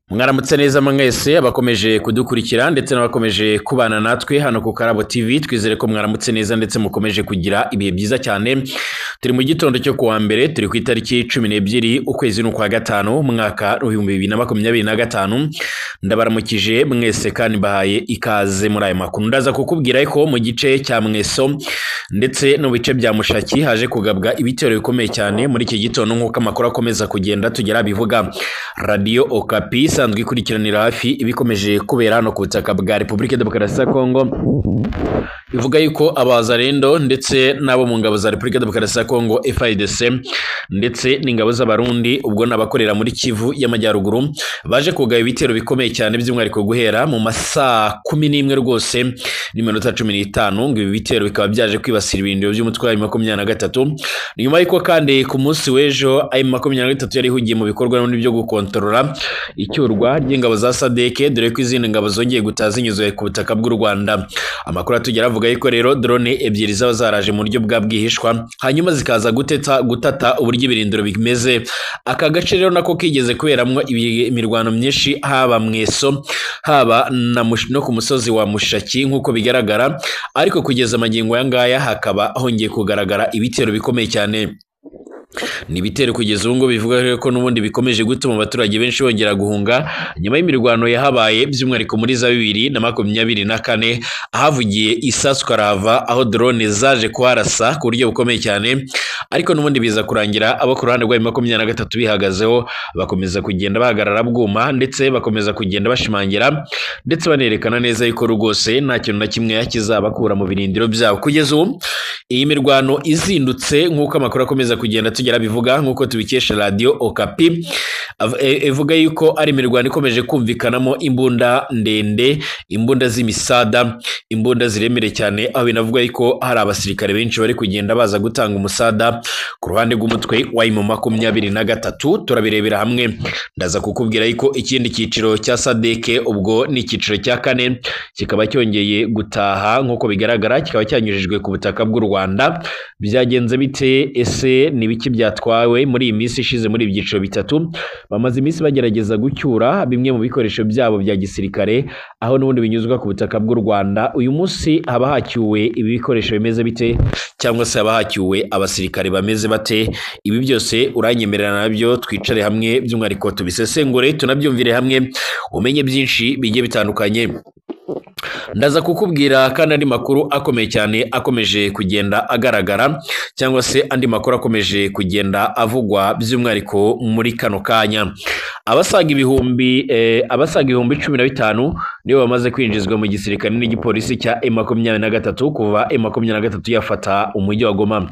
Mwaramutse neza mwese abakomeje kudukurikira ndetse n'abakomeje kubana natwe hano ku Karabo TV. Twizere ko mwaramutse neza ndetse mukomeje kugira ibihe byiza cyane. Turi mu gitondo cyo kuwa mbere, turi ku itariki 12 ukwezi n'ukwa gatanu umwaka 2025. Ndabaramukije mwese kandi mbahaye ikaze muri aya makuru. Ndaza kukubwira ko mu gice cya Mweso ndetse no bice bya Mushaki haje kugabwa ibitero bikomeye cyane muri iki gitondo, nk'uko amakuru akomeza kugenda tugera bivuga. Radio Okapi isanzwe ikurikiranira hafi ibikomeje kubera hano ku butaka bwa Repubulika Demokarasi ya Kongo ivuga yuko abazarendo ndetse n'abo mu ngabo za Repubulika Demokarasi ya Kongo FARDC ndetse n'ingabo z'Abarundi, ubwo n'abakorera muri Kivu y'Amajyaruguru, baje kugaba ibitero bikomeye cyane by'umwihariko guhera mu masaa 11 rwose n'iminota 15. Ngo ibi bitero bikaba byaje kwibasira ibirindiro by'umutwe wa M23. Nyuma y'uko kandi ku munsi w'ejo M23 yari ihugiye mu bikorwa n'ubundi byo gukontorora icyurwa ry'ingabo za SADC, dore ko izindi ngabo zongeye gutaha zinyuze ku butaka bw'u Rwanda. Amakuru atugera avuga yuko rero drone ebyiri zaba zaraje mu buryo bwa bwihishwa, hanyuma zikaza gutata uburyo ibirindiro bimeze. Aka gace rero nako kigeze kuberamwo imirwano myinshi, haba Mweso haba no ku musozi wa Mushaki nk'uko bigaragara, ariko kugeza amagingo aya ngaya hakaba hongeye kugaragara ibitero bikomeye cyane. Ni ibitero kugeza ubu ngubu bivuga ko n'ubundi bikomeje gutuma abaturage benshi bongera guhunga nyuma y'imirwano yahabaye, by'umwihariko muri za 2024 ahavugiye isasu karahava, aho drone zaje kuharasa ku buryo bukomeye cyane, ariko n'ubundi biza kurangira abo ku ruhande rwa M23 bihagazeho, bakomeza kugenda bahagarara bwuma ndetse bakomeza kugenda bashimangira ndetse banerekana neza yuko rwose nta kintu na kimwe kizabakura mu birindiro byabo. Kugeza ubu iyi mirwano izindutse nk'uko amakuru akomeza kugenda tugera bivuga, nk'uko tubikesha Radio Okapi, ivuga yuko ari imirwano ikomeje kumvikanamo imbunda ndende, imbunda z'imisada, imbunda ziremereye cyane, aho binavuga yuko hari abasirikare benshi bari kugenda baza gutanga umusada ku ruhande rw'umutwe wa M23. Turabirebera hamwe. Ndaza kukubwira yuko ikindi cyiciro cya SADC, ubwo ni icyiciro cya kane, kikaba cyongeye gutaha nk'uko bigaragara, kikaba cyanyujijwe ku butaka bw'u Rwanda. Byagenze bite? Ese ni biki byatwawe muri iyi minsi ishize muri ibyiciro bitatu? Bamaze iminsi bagerageza gucyura bimwe mu bikoresho byabo bya gisirikare, aho n'ubundi binyuzwa ku butaka bw'u Rwanda. Uyu munsi haba hacyuwe ibi bikoresho bimeze bite, cyangwa se haba hacyuwe abasirikare bameze bate? Ibi byose uranyemerera nabyo twicare hamwe, by'umwihariko tubisesengure, tunabyumvire hamwe, umenye byinshi bigiye bitandukanye. Ndaza kukubwira kandi andi makuru akomeye cyane akomeje kugenda agaragara, cyangwa se andi makuru akomeje kugenda avugwa by'umwihariko muri kano kanya. Abasaga ibihumbi 15 nibo bamaze kwinjizwa mu gisirikare n'igipolisi cya M23 kuva M23 yafata umujyi wa Goma.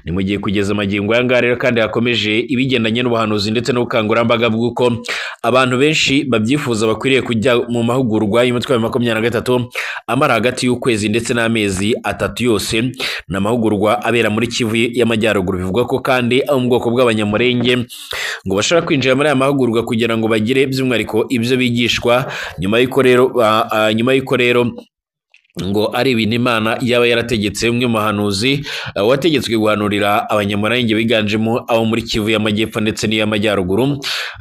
Ni mu gihe kugeza amagingo aya ngaya rero kandi hakomeje ibigendanye n'ubuhanuzi ndetse n'ubukangurambaga bw'uko abantu benshi babyifuza bakwiriye kujya mu mahugurwa y'umutwe wa M23 amara hagati y'ukwezi ndetse n'amezi 3 yose. Ni amahugurwa abera muri Kivu y'Amajyaruguru. Bivugwa ko kandi abo mu bwoko bw'Abanyamurenge ngo bashobora kwinjira muri aya mahugurwa kugira ngo bagire by'umwihariko ibyo bigishwa, nyuma y'uko rero ngo ari ibintu Imana yaba yarategetse umwe mu bahanuzi wategetswe guhanurira Abanyamurenge biganjemo abo muri Kivu y'Amajyepfo ndetse n'iy'Amajyaruguru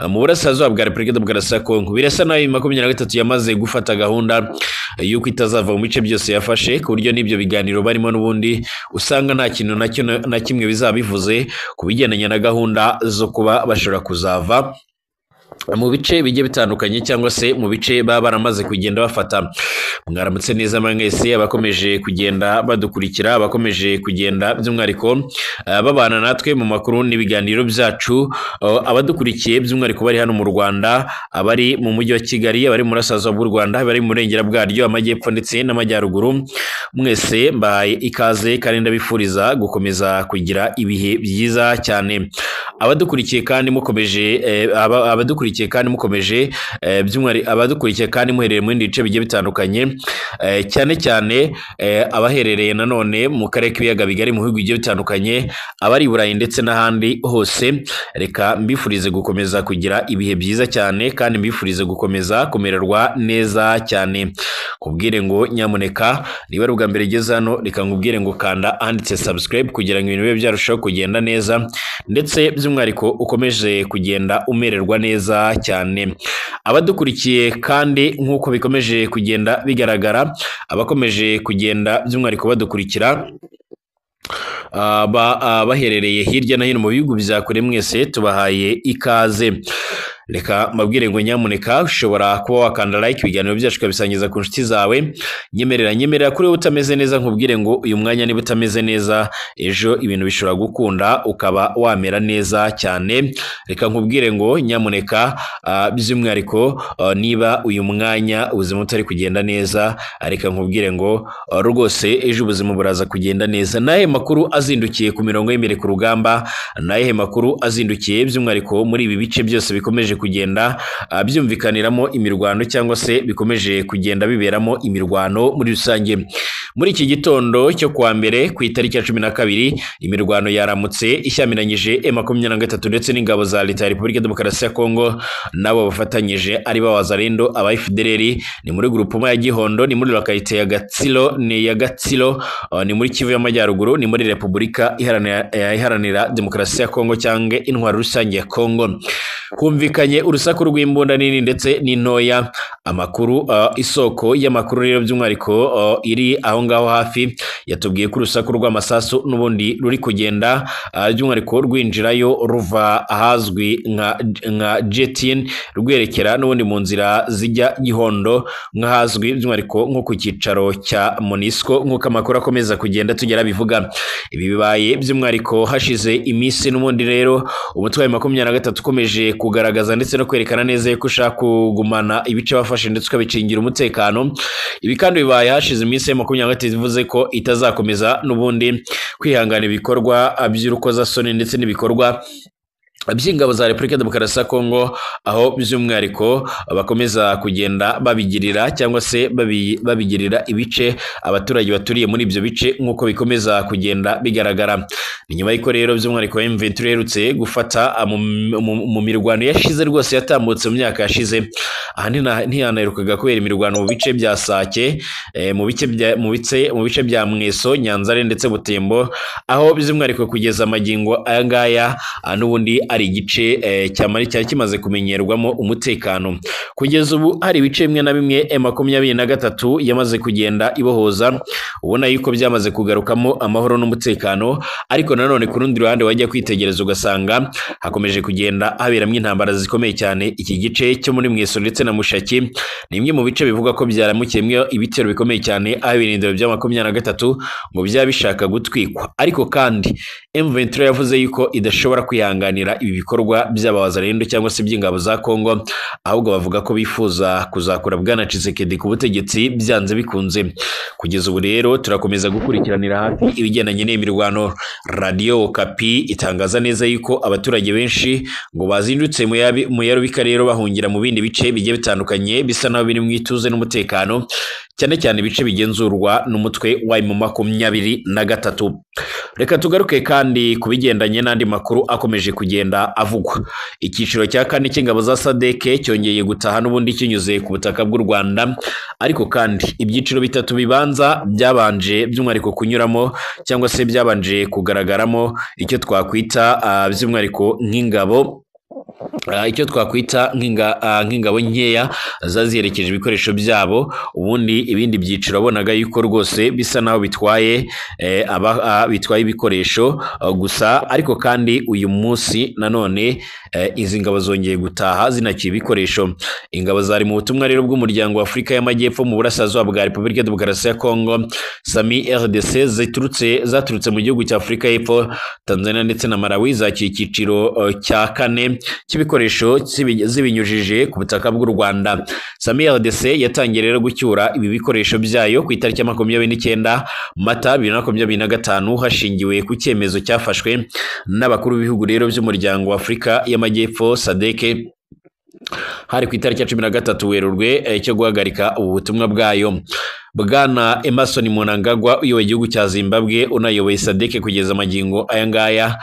mu burasirazuba bwa Repubulika Demokarasi ya Kongo. Birasa nabi M23 yamaze gufata gahunda yuko itazava mu bice byose yafashe, ku buryo n'ibyo biganiro barimo n'ubundi usanga nta kintu na kimwe bizaba bivuze ku bigendanye na gahunda zo kuba bashobora kuzava mu bice bigiye bitandukanye, cyangwa se mu bice baba baramaze kugenda bafata. Mwaramutse neza mwese abakomeje kugenda badukurikira, abakomeje kugenda by'umwihariko babana natwe mu makuru n'ibiganiro byacu, abadukurikiye by'umwihariko bari hano mu Rwanda, abari mu mujyi wa Kigali, abari mu burasirazuba bw'u Rwanda, abari mu burengera bwaryo, amajyepfo ndetse n'amajyaruguru, mwese mbahaye ikaze kandi ndabifuriza gukomeza kugira ibihe byiza cyane. Abadukurikiye kandi mukomeje abadukurikiye kandi mukomeje by'umwihariko abadukurikiye kandi muherereye mu bindi bice bigiye bitandukanye, cyane cyane abaherereye nanone mu karere k'ibiyaga bigari mu bihugu bigiye bitandukanye, abari i Burayi ndetse n'ahandi hose, reka mbifurize gukomeza kugira ibihe byiza cyane kandi mbifurize gukomeza kumererwa neza cyane. Kubwire ngo nyamuneka niba ari ubwa mbere ugeze hano, reka nkubwire ngo kanda handitse subscribe kugira ngo ibintu bibe byarushaho kugenda neza, ndetse by'umwihariko ukomeje kugenda umererwa neza cyane. Abadukurikiye kandi nk'uko bikomeje kugenda bigaragara, abakomeje kugenda by'umwihariko badukurikira baherereye hirya no hino mu bihugu bya kure, mwese tubahaye ikaze. Reka mbabwire ngo nyamuneka ushobora kuba wakanda like, ibiganiro byacu ukabisangiza ku nshuti zawe. Nyemerera kuri wowe utameze neza, nkubwire ngo uyu mwanya niba utameze neza, ejo ibintu bishobora gukunda ukaba wamera neza cyane. Reka nkubwire ngo nyamuneka by'umwihariko niba uyu mwanya ubuzima butari kugenda neza, reka nkubwire ngo rwose ejo ubuzima buraza kugenda neza. N'aye makuru azindukiye ku mirongo y'imbere ku rugamba, n'aye makuru azindukiye by'umwihariko muri ibi bice byose bikomeje kugenda byumvikaniramo imirwano cyangwa se bikomeje kugenda biberamo imirwano muri rusange. Muri iki gitondo cyo kuwa mbere ku itariki ya 12, imirwano yaramutse ishyamiranyije M23 ndetse n'ingabo za Leta ya Repubulika Demokarasi ya Kongo nabo bafatanyije ari ba Wazalendo, aba FDLR. Ni muri groupement ya Gihondo, ni muri lokalite ya Gatsilo, ni ya Gatsilo, ni muri Kivu y'Amajyaruguru, ni muri Repubulika Iharanira Demokarasi ya Kongo cyangwa Intwaro Rusange ya Kongo. Humvikanye urusaku rw'imbunda nini ndetse n'intoya. Amakuru isoko y'amakuru rero by'umwihariko iri aho ngaho hafi yatubwiye ko urusaku rw'amasasu n'ubundi ruri kugenda by'umwihariko rwinjirayo ruva ahazwi nka Jetin, rwerekera n'ubundi mu nzira zijya Gihondo, nk'ahazwi by'umwihariko nko ku cyicaro cya MONUSCO, nk'uko amakuru akomeza kugenda tugera bivuga. Ibi bibaye by'umwihariko hashize iminsi n'ubundi rero umutwe wa 23 ukomeje kugaragaza ndetse no kwerekana neza ko ushaka kugumana ibice bafashe ndetse ukabicingira umutekano. Ibi kandi bibaye hashize iminsi ya 23 ivuze ko itazakomeza n'ubundi kwihangana ibikorwa by'urukozasoni ndetse n'ibikorwa by'ingabo za Repubulika Demokarasi ya Kongo, aho by'umwihariko bakomeza kugenda babigirira cyangwa se babigirira ibice abaturage baturiye muri ibyo bice, nk'uko bikomeza kugenda bigaragara. Ni nyuma y'uko rero by'umwihariko M23 iherutse gufata mu mirwano yashize rwose yatambutse mu myaka yashize. Aha ntihanaherukaga kubera imirwano mu bice bya Sake, mu bice bya Mweso, Nyanzare ndetse Butembo, aho by'umwihariko kugeza amagingo aya ngaya n'ubundi ari igice cyamari cyari kimaze kumenyerwamo umutekano. Kugeza ubu hari ibice bimwe na bimwe M23 yamaze kugenda ibohoza, ubona yuko byamaze kugarukamo amahoro n'umutekano. Ariko nanone ku rundi ruhande wajya kwitegereza ugasanga hakomeje kugenda haberamo intambara zikomeye cyane. Iki gice cyo muri Mweso ndetse na Mushaki ni imwe mu bice bivuga ko byaramukiyemwe ibitero bikomeye cyane, aho ibirindiro bya 23 ngo byaba bishaka gutwikwa. Ariko kandi M23 yavuze yuko idashobora kwihanganira ibi bikorwa by'abawazalendo cyangwa se by'ingabo za Kongo, ahubwo bavuga ko bifuza kuzakura Bwana Tshisekedi ku butegetsi byanze bikunze. Kugeza ubu rero turakomeza gukurikiranira hafi ibigendanye n'imirwano. Radio Okapi itangaza neza yuko abaturage benshi ngo bazindutse mu yarubika rero bahungira mu bindi bice bigiye bitandukanye bisa naho biri mu ituze n'umutekano, cyane cyane ibice bigenzurwa n'umutwe wa M23. Reka tugaruke kandi ku bigendanye n'andi makuru akomeje kugenda avugwa. Icyiciro cya kane cy'ingabo za SADC cyongeye gutaha n'ubundi kinyuze ku butaka bw'u Rwanda, ariko kandi ibyiciro bitatu bibanza byabanje by'umwihariko kunyuramo cyangwa se byabanje kugaragaramo icyo twakwita by'umwihariko nk'ingabo, icyo twakwita nk'ingabo nkeya zaziherekeje ibikoresho byabo. Ubundi ibindi byiciro wabonaga yuko rwose bisa naho bitwaye bitwaye ibikoresho gusa. Ariko kandi uyu munsi nanone izi ngabo zongeye gutaha zinakiye ibikoresho. Ingabo zari mu butumwa rero bw'umuryango wa Afurika y'Amajyepfo mu burasirazuba bwa Repubulika Demokarasi ya Kongo SAMI RDC zaturutse mu gihugu cya Afurika y'Epfo, Tanzania ndetse na Malawi, zakiye icyiciro cya kane cy'ibikoresho zibinyujije ku butaka bw'u Rwanda. SAMI RDC yatangiye rero gucyura ibi bikoresho byayo ku itariki ya 29 Mata 2025, hashingiwe ku cyemezo cyafashwe n'abakuru b'ibihugu rero by'umuryango wa Afurika y'Amajyepfo SADC, hari ku itariki ya 13 Werurwe, cyo guhagarika ubu butumwa bwayo. Bwana Emmerson Mnangagwa uyoboye igihugu cya Zimbabwe unayoboye SADC kugeza amagingo aya ngaya,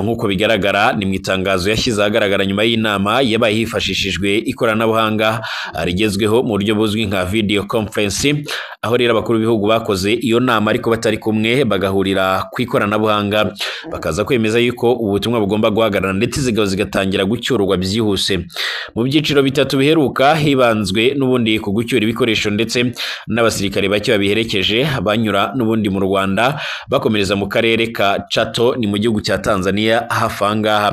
nk'uko bigaragara ni mu itangazo yashyize ahagaragara nyuma y'inama yabaye hifashishijwe ikoranabuhanga rigezweho mu buryo buzwi nka video conference. Aho rero abakuru b'ibihugu bakoze iyo nama ariko batari kumwe, bagahurira ku ikoranabuhanga, bakaza kwemeza yuko ubutumwa bugomba guhagarara ndetse izi ngabo zigatangira gucyurwa byihuse. Mu byiciro bitatu biheruka hibanzwe n'ubundi ku gucyura ibikoresho ndetse n'abasirikare bake babiherekeje, banyura n'ubundi mu Rwanda bakomereza mu karere ka Chato, ni mu gihugu cya Tanzania hafi aha ngaha.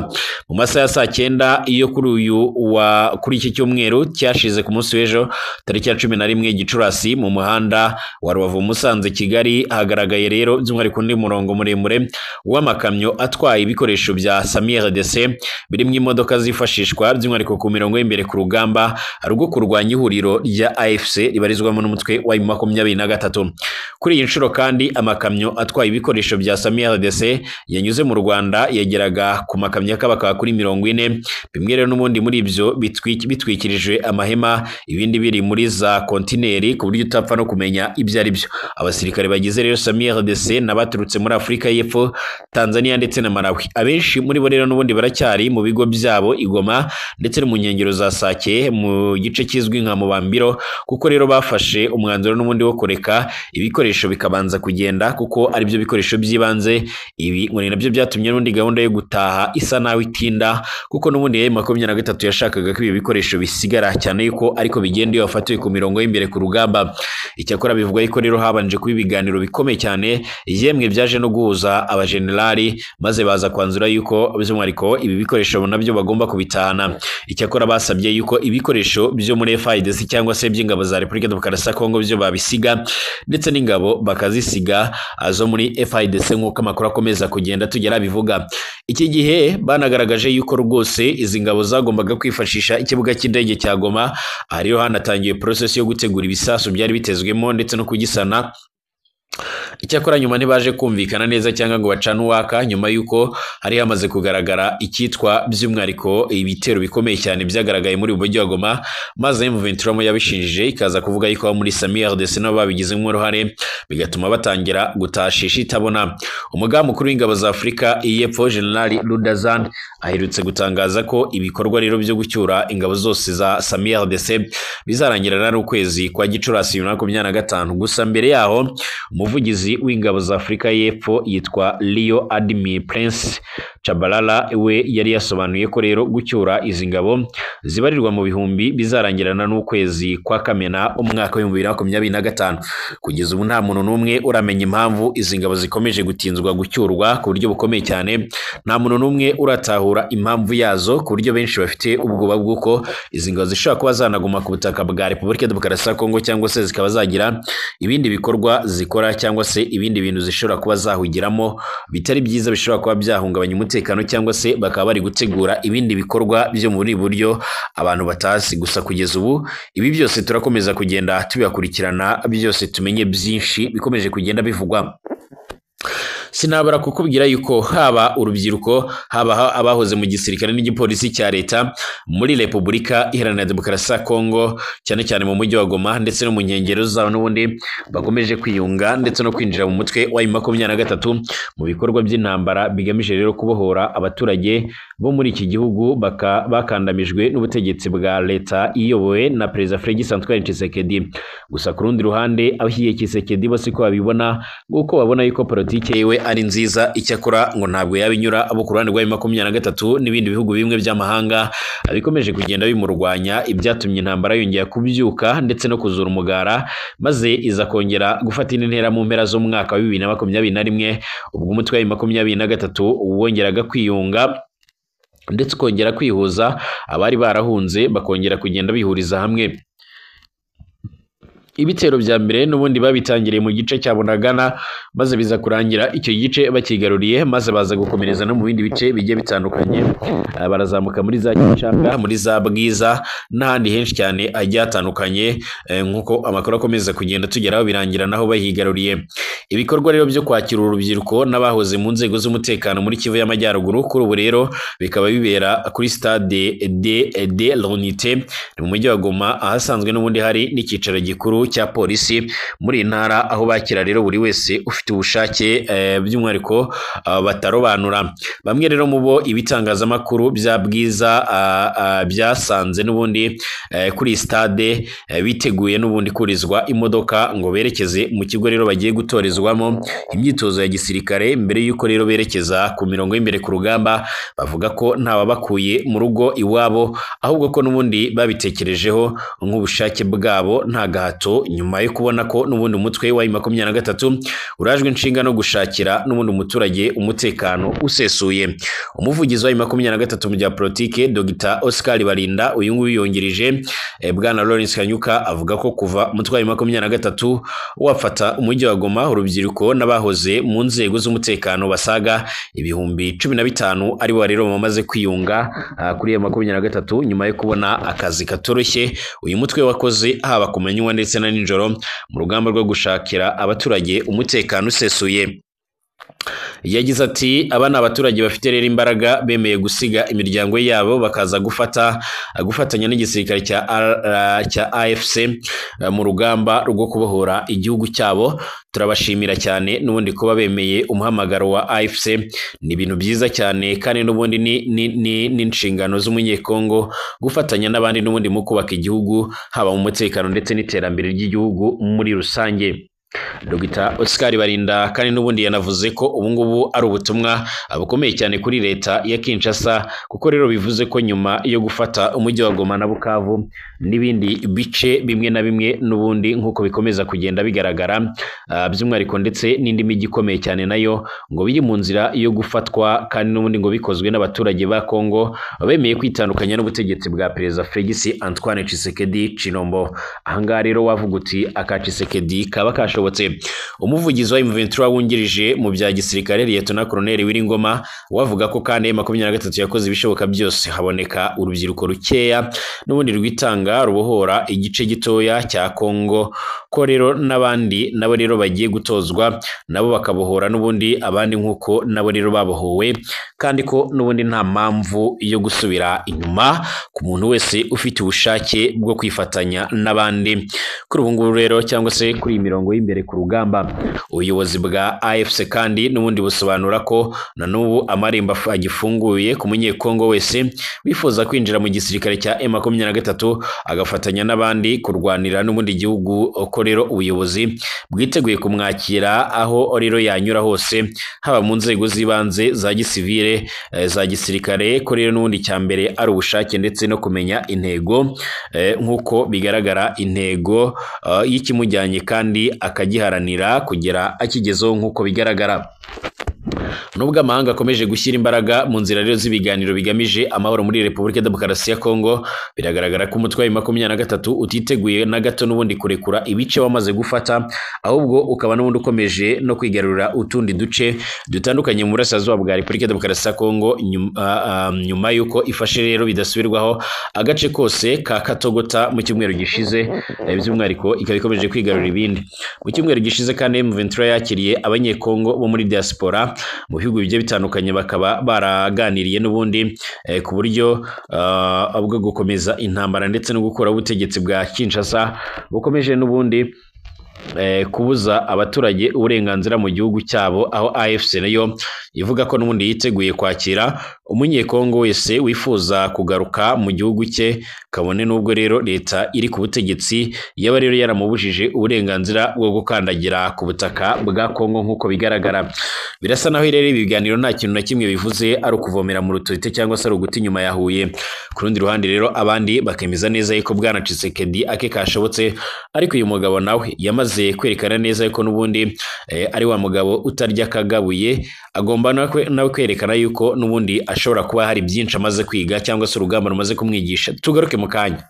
Mu masaha ya saa cyenda iyo kuri uyu wa kuri iki cyumweru cyashize ku munsi w'ejo tariki ya 11 Gicurasi, mu muhanda wa Rubavu Musanze Kigali hagaragaye rero by'umwihariko undi murongo muremure w'amakamyo atwaye ibikoresho bya SAMIDRC birimo imodoka zifashishwa by'umwihariko ku mirongo y'imbere ku rugamba rwo kurwanya ihuriro rya AFC ribarizwamo n'umutwe wa M23. Kuri iyi nshuro kandi amakamyo atwaye ibikoresho bya SAMIDRC yanyuze mu Rwanda yageraga ku makamyo akabakaba kuri 40, bimwe rero n'ubundi muri ibyo bitwikirijwe amahema, ibindi biri muri za kontineri ku buryo utapfa no kumenya ibyo ari byo. Abasirikare bagize rero SAMIDRC n'abaturutse muri Afurika y'Epfo, Tanzania ndetse na Malawi, abenshi muri bo rero n'ubundi baracyari mu bigo byabo i Goma ndetse no mu nkengero za Sake mu gice kizwi nka Mubambiro, kuko rero bafashe umwanzuro n'ubundi wo kureka ibikoresho bikabanza kugenda kuko ari byo bikoresho by'ibanze. Ibi ngo ni nabyo byatumye n'ubundi gahunda yo gutaha isa naho itinda, kuko n'ubundi M23 yashakaga ko ibi bikoresho bisigara cyane yuko ariko bigenda iyo bafatiwe ku mirongo y'imbere ku rugamba. Icyakora bivugwa yuko rero habanje kuba ibiganiro bikomeye cyane, yemwe byaje no guhuza abajenerali, maze baza kwanzura yuko by'umwihariko ibi bikoresho nabyo bagomba kubitahana. Icyakora basabye yuko ibikoresho byo muri FARDC cyangwa se by'ingabo za Repubulika Demokarasi ya Kongo byo babisiga, ndetse n'ingabo bakazisiga zo muri FARDC nk'uko amakuru akomeza kugenda tugera bivuga. Iki gihe banagaragaje yuko rwose izi ngabo zagombaga kwifashisha ikibuga cy'indege cya Goma, ariyo hanatangiye process yo gutegura ibisasu byari bitezwemo ndetse no kugisana. Icyakora nyuma ntibaje kumvikana neza cyangwa ngo bacane uwaka, nyuma y'uko hari hamaze kugaragara icyitwa by'umwihariko ibitero bikomeye cyane byagaragaye muri uyu mujyi wa Goma, maze M23 yabishinjije ikaza kuvuga yuko abo muri SAMIDRC nabo babigizemo uruhare, bigatuma batangira gutashisha itabona. Umugaba mukuru w'ingabo za Afurika y'Epfo General Rudazan aherutse gutangaza ko ibikorwa rero byo gucyura ingabo zose za SAMIDRC bizarangirana n'ukwezi kwa Gicurasi 2025. Gusa mbere yaho umuvugizi w'ingabo za Afurika y'Epfo yitwa Leo Admi Prince Chabalala we yari yasobanuye ko rero gucyura izi ngabo zibarirwa mu bihumbi bizarangirana n'ukwezi kwa Kamena umwaka wa 2025. Kugeza ubu nta muntu n'umwe uramenya impamvu izi ngabo zikomeje gutinzwa gucyurwa ku buryo bukomeye cyane. Nta muntu n'umwe uratahura impamvu yazo, ku buryo benshi bafite ubwoba bw'uko izi ngabo zishobora kuba zanaguma ku butaka bwa Repubulika Demokarasi ya Kongo cyangwa se zikaba zagira ibindi bikorwa zikora cyangwa se ibindi bintu zishobora kuba zahugiramo bitari byiza, bishobora kuba byahungabanya umutekano cyangwa se bakaba bari gutegura ibindi bikorwa byo muri buryo abantu batazi. Gusa kugeza ubu ibi byose turakomeza kugenda tubibakurikirana, byose tumenye byinshi bikomeje kugenda bivugwa. Sinabura kukubwira yuko haba urubyiruko, haba abahoze mu gisirikare n'igipolisi cya leta muri Repubulika Iharanira Demokarasi ya Kongo, cyane cyane mu mujyi wa Goma ndetse no mu nkengero zawo, n'ubundi bakomeje kwiyunga ndetse no kwinjira mu mutwe wa M23 mu bikorwa by'intambara bigamije rero kubohora abaturage bo muri iki gihugu bakandamijwe n'ubutegetsi bwa leta iyobowe na Perezida Félix Antoine Tshisekedi. Gusa ku rundi ruhande abashyigikiye Tshisekedi bo siko babibona, kuko babona yuko politike yiwe ari nziza, icyakora ngo ntabwo yabinyura abo ku ruhande rwa M23 n'ibindi bihugu bimwe by'amahanga bikomeje kugenda bimurwanya, ibyatumye intambara yongera kubyuka ndetse no kuzura umugara, maze iza kongera gufata indi ntera mu mpera z'umwaka wa 2021, ubwo umutwe wa M23 wongeraga kwiyunga ndetse ukongera kwihuza, abari barahunze bakongera kugenda bihuriza hamwe. Ibitero bya mbere n'ubundi babitangiriye mu gice cya Bunagana, maze biza kurangira icyo gice bakigaruriye, maze baza gukomereza no mu bindi bice bigiye bitandukanye, barazamuka muri za Gicanga, muri za Bwiza n'ahandi henshi cyane agiye hatandukanye, nk'uko amakuru akomeza kugenda tugeraho, birangira naho bahigaruriye. Ibikorwa rero byo kwakira urubyiruko n'abahoze mu nzego z'umutekano muri Kivu y'Amajyaruguru kuri ubu rero bikaba bibera kuri stade de l'Unité mu mujyi wa Goma, ahasanzwe n'ubundi hari n'icyicaro gikuru cya polisi muri iyi ntara, aho bakira rero buri wese ufite ubushake, by'umwihariko batarobanura. Bamwe rero mu bo ibitangazamakuru bya Bwiza byasanze n'ubundi kuri stade biteguye n'ubundi kurizwa imodoka ngo berekeze mu kigo rero bagiye gutorezwamo imyitozo ya gisirikare mbere y'uko rero berekeza ku mirongo y'imbere ku rugamba. Bavuga ko ntawabakuye mu rugo iwabo, ahubwo ko n'ubundi babitekerejeho nk'ubushake bwabo nta gahato, nyuma yo kubona ko n'ubundi umutwe wa M23 urajwe inshinga no gushakira n'ubundi umuturage umutekano usesuye. Umuvugizi wa M23 mu bya politike Dr Oscar Barinda, uyu nguyu yungirije bwana Lawrence Kanyuka, avuga ko kuva umutwe wa M23 wafata umujyi wa Goma, urubyiruko n'abahoze mu nzego z'umutekano basaga 15,000 aribo rero bamaze kwiyunga kuri M23 nyuma yo kubona akazi katoroshye uyu mutwe wakoze haba ku manywa ndetse na nijoro mu rugamba rwo gushakira abaturage umutekano usesuye. Yagize ati aba ni abaturage bafite rero imbaraga, bemeye gusiga imiryango yabo bakaza gufatanya n'igisirikare cya AFC mu rugamba rwo kubohora igihugu cyabo. Turabashimira cyane n'ubundi kuba bemeye umuhamagaro wa AFC, ni ibintu byiza cyane kandi n'ubundi ni inshingano z'umunyekongo gufatanya n'abandi n'ubundi mu kubaka igihugu, haba mu mutekano ndetse n'iterambere ry'igihugu muri rusange. Dr Oscar Barinda kandi n'ubundi yanavuze ko ubu ngubu ari ubutumwa bukomeye cyane kuri leta ya Kinshasa, kuko rero bivuze ko nyuma yo gufata umujyi wa Goma na Bukavu n'ibindi bice bimwe na bimwe n'ubundi nk'uko bikomeza kugenda bigaragara, by'umwihariko ndetse n'indi mijyi ikomeye cyane nayo ngo biri mu nzira yo gufatwa, kandi n'ubundi ngo bikozwe n'abaturage ba Kongo bemeye kwitandukanya n'ubutegetsi bwa Perezida Felix Antoine Tshisekedi Tshilombo. Ahangaha rero wavuga uti aka Tshisekedi kaba kashobotse. Umuvugizi wa M23 wungirije mu bya gisirikare Lieutenant Colonel Wiringoma wavuga ko kandi M23 yakoze ibishoboka byose haboneka urubyiruko rukeya n'ubundi rwitanga rubohora igice gitoya cya Kongo, ko rero n'abandi nabo rero bagiye gutozwa nabo bakabohora n'ubundi abandi nk'uko nabo rero babohowe, kandi ko n'ubundi nta mpamvu yo gusubira inyuma ku muntu wese ufite ubushake bwo kwifatanya n'abandi. Kuri ubu ngubu rero cyangwa se kuri iyi mirongo y'imbere ku rugamba, ubuyobozi bwa AFC kandi n'ubundi busobanura ko na n'ubu amarembo agifunguye ku munyekongo wese wifuza kwinjira mu gisirikare cya M23 agafatanya n'abandi kurwanira n'ubundi gihugu, ko rero ubuyobozi bwiteguye kumwakira aho rero yanyura hose, haba mu nzego z'ibanze za gisivile za gisirikare, ko rero n'ubundi cyambere ari ubushake ndetse no kumenya intego, nk'uko bigaragara intego y'ikimujyanye kandi akagiharanira kugera akigezeho nk'uko bigaragara. Nubwo amahanga akomeje gushyira imbaraga mu nzira rero z'ibiganiro bigamije amahoro muri Repubulika Demokarasi ya Kongo, biragaragara ko umutwe wa M23 utiteguye na gato n'ubundi kurekura ibice wamaze gufata, ahubwo ukaba n'ubundi ukomeje no kwigarurira utundi duce dutandukanye mu burasirazuba bwa Repubulika Demokarasi ya Kongo, nyuma y'uko ifashe rero bidasubirwaho agace kose ka Katogota mu cyumweru gishize, by'umwihariko ikaba ikomeje kwigarurira ibindi. Mu cyumweru gishize kandi M23 yakiriye abanyekongo bo muri diaspora mu bihugu bigiye bitandukanye, bakaba baraganiriye n'ubundi ku buryo bwo gukomeza intambara ndetse no gukuraho ubutegetsi bwa Kinshasa bukomeje n'ubundi kubuza abaturage uburenganzira mu gihugu cyabo, aho AFC nayo ivuga ko n'ubundi yiteguye kwakira umunyekongo wese wifuza kugaruka mu gihugu cye, kabone n'ubwo rero leta iri ku butegetsi yaba rero yaramubujije uburenganzira bwo gukandagira ku butaka bwa Kongo nk'uko bigaragara. Birasa naho rero ibi biganiro nta kintu na kimwe bivuze, ari ukuvomera mu rutote cyangwa se ari uguta inyuma ya Huye. Ku rundi ruhande rero abandi bakemeza neza yuko bwana Tshisekedi ake kashobotse, ariko uyu mugabo nawe yamaze kwerekana neza yuko n'ubundi ari wa mugabo utarya akagabuye, agomba nawe kwerekana yuko n'ubundi ashobora kuba hari byinshi amaze kwiga cyangwa se urugamba rumaze kumwigisha. Tugaruke mu kanya.